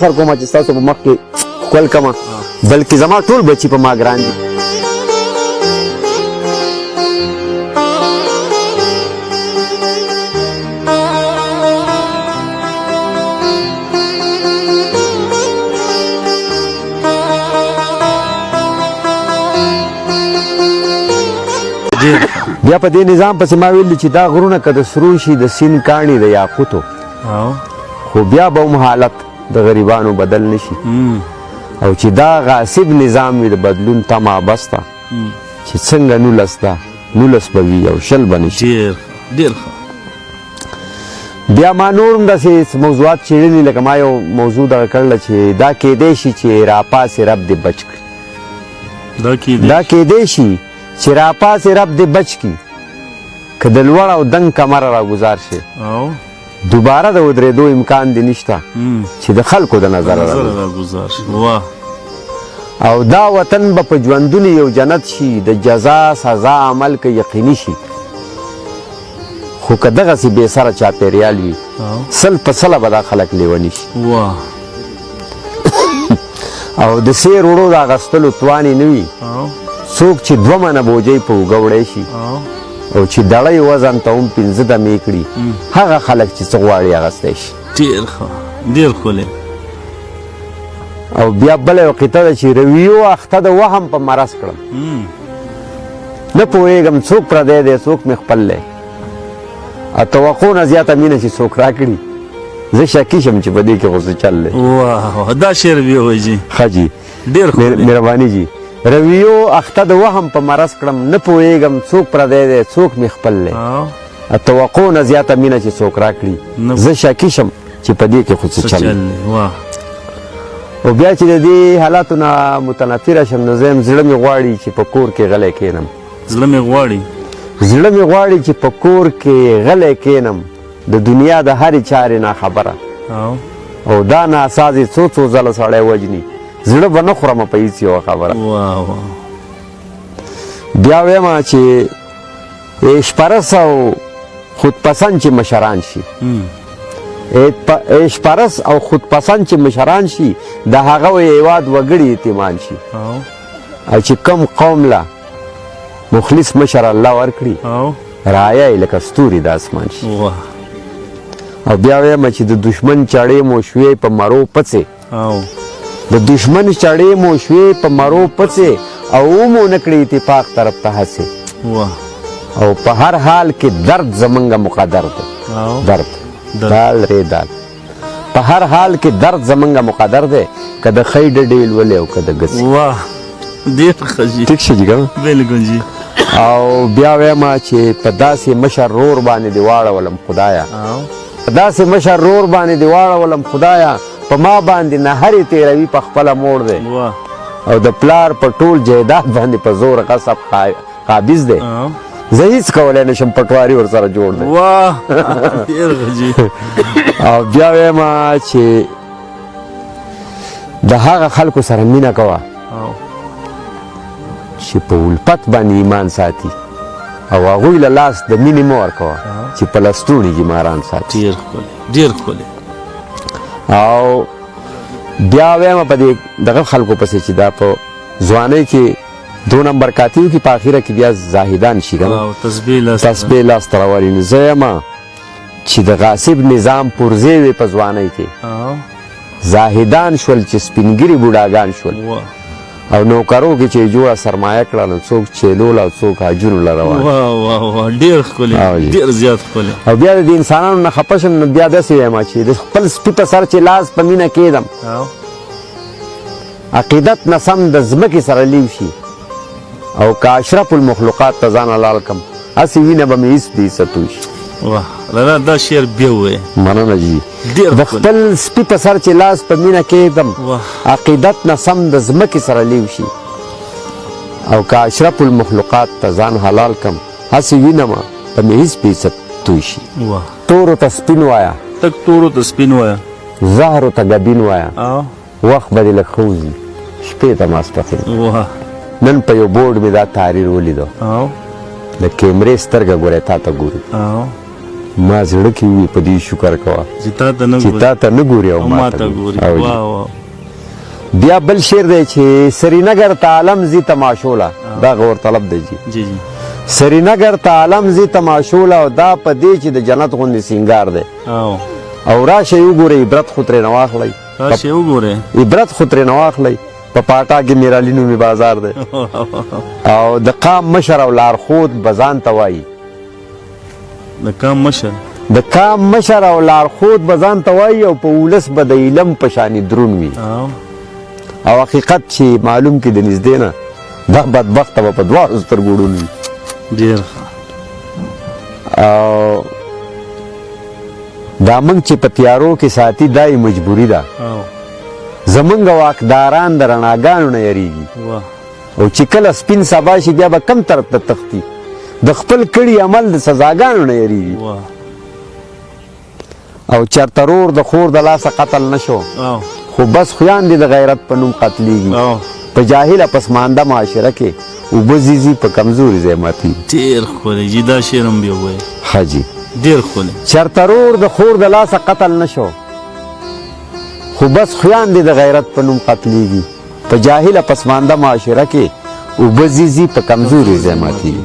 فخر کوم چې ستاسو په مخ کې ښکل کړم، بلکې زما ټول بچي په ما ګران دي. بیا په دې نظام پسې ما ویل چې دا غرونه که د سرو شي د سین کاڼي د یاقوتو، خو بیا به هم حالت د غریبانو بدل نشي. او چې دا غاصب نظام وي د بدلون تمه بسته چې څنګه 19 ده 19 به وي او 20 به نشي. ډېر ډېر ښه. بیا ما نور هم داسې موضوعات څېړلي، لکه ما یو موضوع دغه کړله چې دا کېدی شي چې راپاسې رب دې بچ کړي. دا کېدی شي چې راپاسې رب دې بچ کړي، که د لوړ او دنګ کمره راګوزار شي دوباره د ودرېدو امکان دې نشته چې د خلکو د نظره راګوزار شي. واه. او دا وطن به په ژوندوني یو جنت شي، د جزا سزا عمل که یقیني شي، خو که دغسې بې سره چاپېریال وي 100 په 100 به دا خلک لیوني شي. واه. او د سیر وړو د اغستلو توان یې نه وي، څوک چې 2 منه بوجۍ په اوږه وړی شي او چې دړۍ وزن ته هم 5 دمې کړي، هغه خلک چې څه غواړي اغستی شي. ډېر ښه، ډېر ښکلی. او بیا بله یوه قطعه ده چې رویو اخته د وهم په مرض کړم، نه پوهېږم څوک پردی دی څوک مې خپل دی، او توقع نه زیاته مینه چې څوک راکړي زه شکي شم چې په دې کې خو څه چل دی. واه، دا شعر بیا وایي جي. ښه جي، ډېر ښکلی. مهرباني جي. رویو اخته د وهم په مرض کړم، نه پوهېږم څوک پردی دی څوک مې خپل دی، توقع نه زیاته مینه چې څوک راکړي زه شکي شم چې په دې کې خو څه چل دی. او بیا چې د دې حالاتو نه متنفره شم نو زه یم زړه مې غواړي چې په کور کې غلی کښېنم. زړه مې غواړي، زړه مې غواړي چې په کور کې غلی کښېنم، د دنیا د هرې چارې ناخبره، او دا ناسازې څو څو ځله سړی وژني، زړه به نه خورمه په هېڅ یوه خبره. بیا وایم چې عیشپرس او خودپسند چې مشران شي، عیشپرس او خودپسند چې مشران شي، د هغه هېواد وګړي یتیمان شي، او چې کوم قوم له مخلص مشر الله ورکړي رایه یې لکه ستوري د اسمان شي. او بیا وایم چې د دښمن چړې مو شوې په مرو پڅې، د دښمن چړې مو شوې په مرو پڅې، او ومو نه کړې اتفاق طرف ته هڅې. او په هر حال کې درد زمونږ مقدر دی. درد دال رې دال، په هر حال کې درد زمونږ مقدر دی، که د ښۍ ډډې لولې او که د ګڅې. واه، ډېر ښه جي. ټیک شو جي که نه؟ بلکل جي. او بیا وایم چې په داسې مشر رور باندې دې واړولم خدایه، په داسې مشر رور باندې دې واړولم خدایه، په ما باندې نهرې تېروي په خپله موړ دی، او د پلار په ټول جایداد باندې په زور غصب قابض دی، زه هیڅ کولی نه شم، پټواري ورسره جوړ دی. واه، ډېر ښه جي. او بیا وایم چې د هغه خلکو سره مینه کوه چې په الفت باندې ایمان ساتي، او هغوی له لاس د مینې مه ورکوه چې په لستوڼي کې ماران ساتي. ډېر ښکلی، ډېر ښکلی. او بیا وایم په دې دغه خلکو پسې چې دا په ځوانۍ کې 2 نمبر کاتیو کې په اخیره کې بیا زاهدان شي که نه، تسبیح لاس ته راولي. نو زه یم چې د غاصب نظام پرزې وې په ځوانۍ کې، زاهدان شول چې سپینګري بوډاګان شول، او نوکرو کې چې جوړه سرمایه کړه نو څوک چیلو له او څوک حاجونو له روان. واه واه واه، ډېر ښکلی، ډېر زیات ښکلی. او بیا د انسانانو نه خفه شم نو بیا داسې وایم چې د خپل سپي په سر چې لاس په مینه کېدم، عقیدت نه سم د ځمکې سره لیو شي، او که اشرف المخلوقات ته ځان حلال کړم هسې وینه به مې هېڅ بې عزتو شي. واه لالا، دا شعر بیا ووایه. مننه جي. ډېر د خپل سپي په سر چې لاس په مینه کېږدم، عقیدت نه سم د ځمکې سره لیو شي، او که اشرف المخلوقات ته ځان حلال کړم هسې وینه به مې هېڅ بې عزت توی شي. تورو ته سپین وایه، تک تورو ته سپین وایه، زهرو ته ګبین وایه، وخت به دې لږ ښه وځي شپې ته ماسپښین. نن په یو بورډ مې دا تحریر ولیدو، د کیمرې سترګه ګورې تا ته ګوري، ما زړه کې وي په دې شکر کوه چې تا ته نه چې ګوري تا ته نه ګوري او او ما ما ته ته ګوري. ګوري. او جی. واه واه. بیا بل شعر دی چې سرینګر ته عالم زی تماشوله، دا غور طلب دی جی. جی جی. سرینګر ته عالم زی تماشوله، او دا په دې چې د جنت غوندې سینګار دی. او راشئ وګورئ، عبرت خو ترې نه واخلئ. راشئ وګورئ، عبرت خو ترې نه واخلئ. په پاټا کې میرعلي نومي بازار دی. او د قام مشر او لارښود به ځان ته وایي، د قام مشر، د قام مشر او لارښود به ځان ته وایي، او په ولس به د علم په شانې درون وي. او حقیقت چې معلوم کې د نږدې نه، دا بدبخته به په دواړو سترګو ړوند وي. ډېر ښه. او دا موږ چې په تیارو کې ساتي، دا یې مجبوري ده. زمونږ واکداران د رڼاګانو نه یریږي. او چې کله سپین سبا شي، بیا به کم طرف ته تښتي، د خپل کړي عمل د سزاګانو نه یریږي. او چرته رور د خور د لاسه قتل نه شو، خو بس خویان دې د غیرت په نوم قتلیږي. په جاهله پسمانده معاشره کې اوبه ځي په کمزوري ځای ماتېږي. ډېر ښکلی جی، دا شعر هم بیا ووایه. ښه جي. ډېر ښکلی. چرته رور د خور د لاسه قتل نه شو، خو بس خویان دې د غیرت په نوم قتلیږي، په جاهله پسمانده معاشره کې اوبه ځي په کمزوري ځای ماتېږي.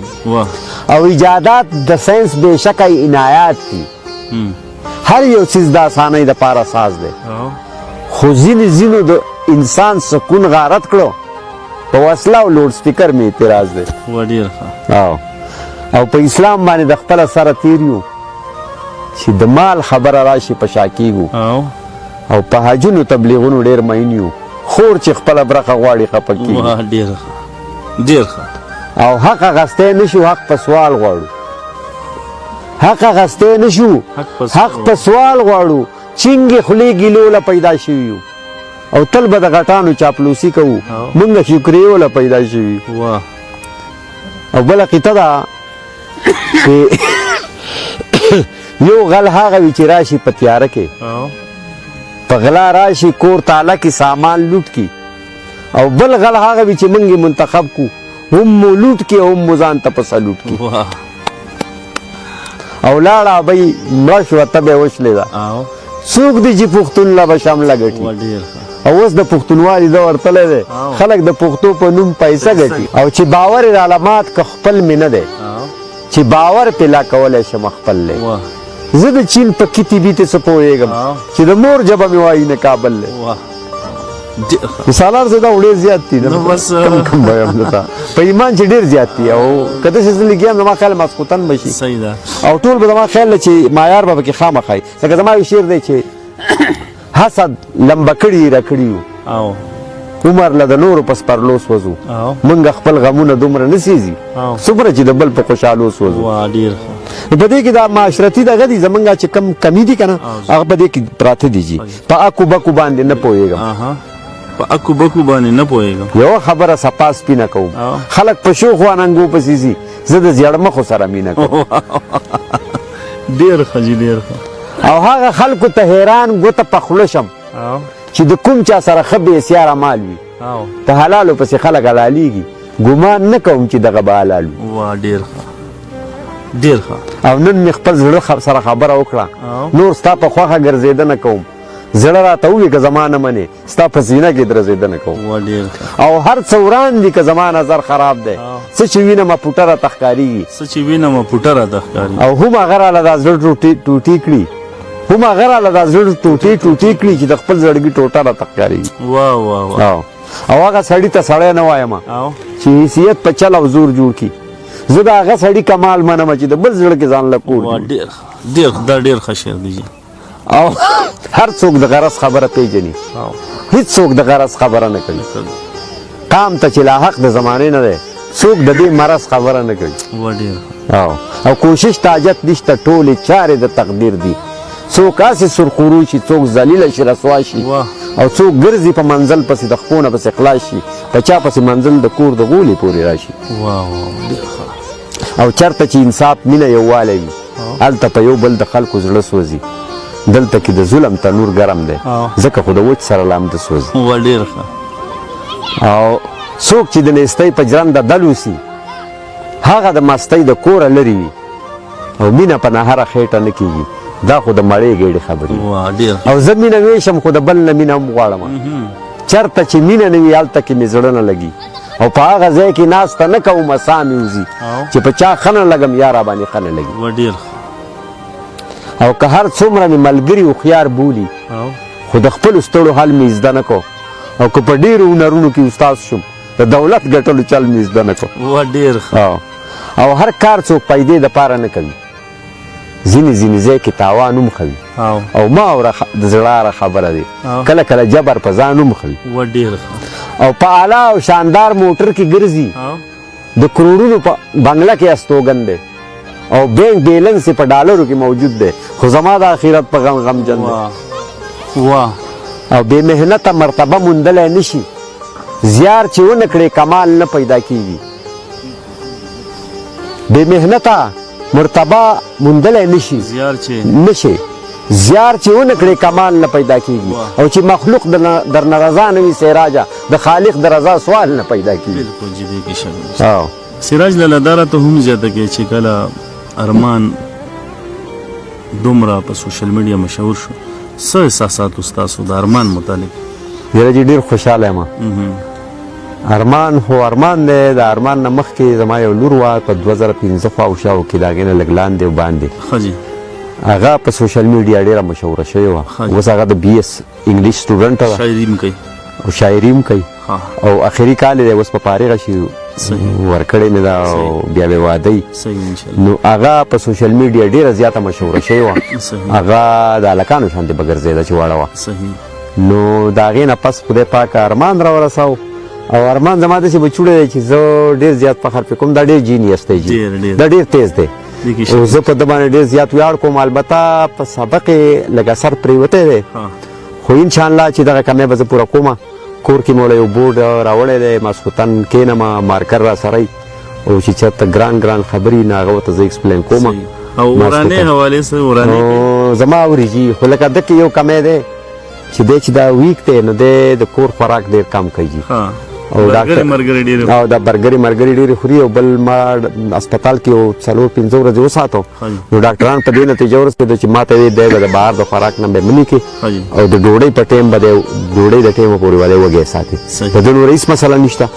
او ایجادات د ساينس بېشکه عنایات دي، هر یو څیز د اسانۍ دپاره ساز دی، خو ځینې ځینو د انسان سکون غارت کړو، په وسله او لوډ سپیکر مې اعتراض دی. ډېر ښه. او په اسلام باندې د خپله سره تېر یو، چې د مال خبره راشي په شا کېږو، او په حجونو تبلیغونو ډېر مین یو، خور چې خپله برخه غواړي خفه کېږي. ډېر ښه، ډېر ښه. او حق اخیستی نه شو، حق په سوال غواړو. حق اخیستی نه شو، حق په سوال غواړو. چینګې خولې ګیلو له پیدا شوي یو، او تل به د غټانو چاپلوسي کوو، موږ شکریو له پیدا شوي. او بله قطعه ده چې یو غل هغه وي چې راشي په تیاره کې، په غلا راشي کور تاله کې سامان لوټ کړي، او بل غل هغه وي چې موږ یې منتخب کو، هم مو لوټ کړي او هم مو ځان ته په سلوټ کړي. او لاړه ابۍ مړه شوه، تبه یې وشلېده. څوک دی چې پښتون له به شمله ګټي؟ او اوس د پښتونوالي دور تللی دی، خلک د پښتو په نوم پیسه ګټي. او چې باور یې راله مات که خپل مې نه دی، چې باور پې لا کولی شم خپل دی. زه د چین په کیتي بیتې څه پوهېږم، چې د مور ژبه مې وایي نه کابل دی. سالار زه دا ډېر زیات دي، کم کم وایم درته په ایمان چې ډېر زیات دي. او که داسې زه لګیا یم، زما خیال ماسخوتن به شي. صحیح ده. او ټول به زما خیال چې معیار به پکې خامخا وي، ځکه زما یو شعر دی چې حسد لمبه کړي را کړي یو، عمر له د نورو په سپرلو سوځو، موږ خپل غمونه دومره نه سېځي څومره چې د بل په خوشحالو سوځو. ډېر ښه. په دې کې دا معاشرتي دغه دي، زمونږ چې کم کمی دي که نه، هغه په دې کې پراته دي جي. په اکو بکو باندې نه پوهېږم، په اکو بکو باندې نه پوهېږم. یوه خبره صفا سپینه کوم، خلک په شوخو اننګو پسې ځي، زه د زیړمخو سره مینه کوم. ډېر ښه جي، ډېر ښه. او هغه خلکو ته حیران ګوته په خوله شم چې د کوم چا سره ښه بېسیاره مال وي، په حلالو پسې خلک حلالېږي، ګمان نه کوم چې دغه به حلال وي. ډېر ښه، ډېر ښه. او نن مې خپل زړه سره خبره وکړه، نور ستا په خوښه ګرځېدنه کوم، زړه راته ووایي که زما نه منې، ستا په سینه کې درځېدنه کوم. او هر څه وران دي که زما نظر خراب دی، څه چې وینم پوټه راته ښکارېږي، څه چې وینم پوټه راته ښکارېږي. او هم هغه راله دا زړه ټوټې ټوټې کړي، هم هغه راله دا زړه ټوټې ټوټې کړي چې د خپل زړګي ټوټه راته ښکارېږي. واه واه واه. او هغه سړي ته سړی نه وایم چې حیثیت په چل او زور جوړ کړي، زه د هغه سړي کمال منم چې د بل زړه کې ځان له کور جوړ. ډېر ښه، ډېر ښه، دا ډېر ښه شعر دی. او هر څوک د غرض خبره پېژني، هیڅ څوک د غرض خبره نه کوي. قام ته چې لا حق د زمانې نه دی، څوک د دې مرض خبره نه کوي. او کوشش ته حاجت نشته، ټولې چارې د تقدیر دي. څوک هسې سرخورو شي، څوک ذلیله شي رسوا شي، او څوک ګرځي په منزل پسې د خپو نه پسې خلاص شي، په چا پسې منزل د کور د غولې پورې راشي. او چرته چې انصاف مینه یووالی وي، هلته په یو بل د خلکو زړه سوځي. دلته کې د ظلم تنور ګرم دی، ځکه خو د وچ سره لامده سوځي. ډېر ښه. او څوک چې د نیستۍ په ژرنده دل اوسي، هغه د مستۍ د کوره لرې وي. او مینه په نهره خېټه نه کېږي، دا خو د مړې ګېډې خبرې. واه ډېر. او زه مینه ویشم خو د بل نه مینه هم غواړم. چرته چې مینه نه وي هلته کې مې زړه نه لګي، او په هغه ځای کې ناسته نه کوم ساه مې وځي چې په چا ښه نه لګم یا راباندې ښه نه لګي. واه ډېر. او که هر څومره مې ملګري هوښیار بولي خو د خپلو ستړو حل مې زده نه کو، او که په ډېرو هنرونو کې استاد شوم د دولت ګټلو چل مې زده نه کو. واه ډېر ښه. او هر کار څوک پیدې دپاره نه کوي، ځینې ځینې ځای کې تاوان هم ښه وي. او ما اوره د زړه خبره دی، کله کله جبر په ځان هم ښه وي. واه ډېر ښه. او په اعلی او شاندار موټر کې ګرځي، د کروړونو په بنګله کې استوګن دی، او بینک بیلنس یې په ډالرو کې موجود دی، خو زما د آخرت په غم غمجن دی. واه. او بې محنته مرتبه موندلی نه شي، زیار چې ونه کړې کمال نه پیدا کیږي. بې محنته مرتبه موندلی نه شي، زیار چې نه شي، زیار چې ونه کړې کمال نه پیدا کیږي. او چې مخلوق درنه رضا نه وي سراجه، د خالق د رضا سوال نه پیدا کیږي. بالکل جی، دې کې شک نشته. سراج لالا دا راته هم زیاته کړې چې کله ارمان دومره په سوشل میډیا مشهور شو، څه احساسات وو ستاسو د ارمان متعلق؟ یاره جی ډېر خوشحاله یم. ارمان خو ارمان دی. د ارمان نه مخکې زما یو لور وه په 2005 خواوشاو کې، د هغې نه لږ لاندې او باندې. ښه جي. هغه په سوشل میډیا ډېره مشهوره شوې وه. اوس هغه د BS English student ده، شاعري هم کوي او شاعري هم کوي، او اخري کال یې دی، اوس په فارغه شي، ورکړې مې ده او بیا به واده وي. نو هغه په سوشل میډیا ډېره زیاته مشهوره شوې وه. هغه د هلکانو شانتې به ګرځېده چې واړه وه. نو د هغې نه پس خدای پاک ارمان را ورساو، او ارمان زما داسې بچوړی دی چې زه ډېر زیات فخر پرې کوم. دا ډېر genius دی جي، دا ډېر تیز دی، او زه په ده باندې ډېر زیات ویاړ کوم. البته په سبق یې لږ اثر پرېوتی دی، خو انشاءالله چې دغه کمی به زه پوره کوم. کور کې مې له یو بورډ راوړی دی، ماسخوتن کښېنم، marker را سره او چې چېرته ګران ګران خبرې نه هغه ورته زه explain کوم. او ورانې حوالې سره ورانې زما اوري جي، خو لکه ده کې یو کمی دی چې دی چې دا weak دی، نو دی د کور خوراک ډېر کم کوي جي. او ډاکټر مرګري ډېر او دا برګري مرګري ډېرې خوري. او بل ما هسپتال کې یو 4-5 ورځې وساتو، نو ډاکټران په دې نتیجه ورسېدل چې ما ته ویې دی به د بهر د خوراک نه به منې کړي، او د ډوډۍ په ټایم به دی ډوډۍ د ټایمه پورې به دی وږی ساتي. د ده نور هېڅ مسله نشته،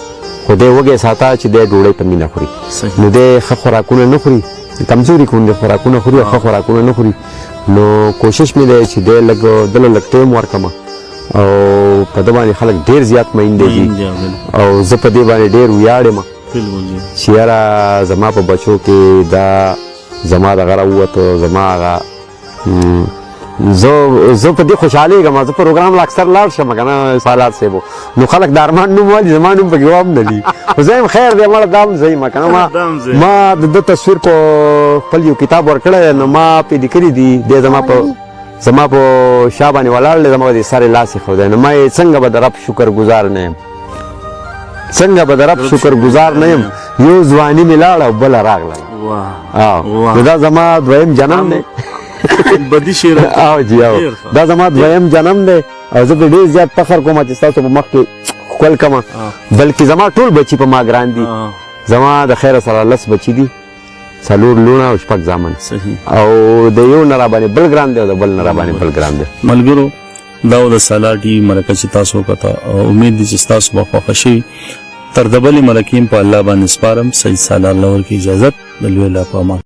خو دی وږی ساته چې دی ډوډۍ په مینه خوري. نو دی ښه خوراکونه نه خوري، کمزوري کوندې خوراکونه خوري او ښه خوراکونه نه خوري. نو کوشش مې دی چې دی لږ دله لږ ټایم ورکړم، او په ده باندې خلک ډېر زیات مین دی جي، او زه په دې باندې ډېر ویاړ یم چې یاره زما په بچو کې دا زما دغه راووتو، زما هغه زه په دې خوشحالېږم. زه پروګرام له اکثر لاړ شم که نه سالار صاحب، نو خلک د ارمان نوم والي، زما نوم پکې وام نه دي، خو زه یم خیر دی مړه دا هم زه یم که نه. ما د ده تصویر په خپل یو کتاب ورکړی، نو ما پرې لیکلي دي، دی زما په شا باندې ولاړ دی، زما په دې سر یې لاس ایښودی، نو ما یې څنګه به د رب شکر ګزار نه یم، څنګه به د رب شکر ګزار نه یم، یو ځواني مې لاړه او بله راغله. نو دا زما دویم جنم دی. بدی شعر. او جی او دا زما دویم جنم دی، او زه په ډېر زیات فخر کوم چې ستاسو په مخ کې ښکل کړم، بلکې زما ټول بچي په ما ګران دي. زما د خیره سره 10 بچي دي، 4 لوڼه او 6 زامن، او د یو نه راباندې بل ګران دی او د بل نه راباندې بل ګران دی. ملګرو دا و د سالار ټي وي مرکه چې تاسو وکته، او امید دی چې ستاسو به خوښه شي. تر د بلې مرکې په الله باندې سپارم. سید سالار له ورکې اجازت، د لوی الله په امان.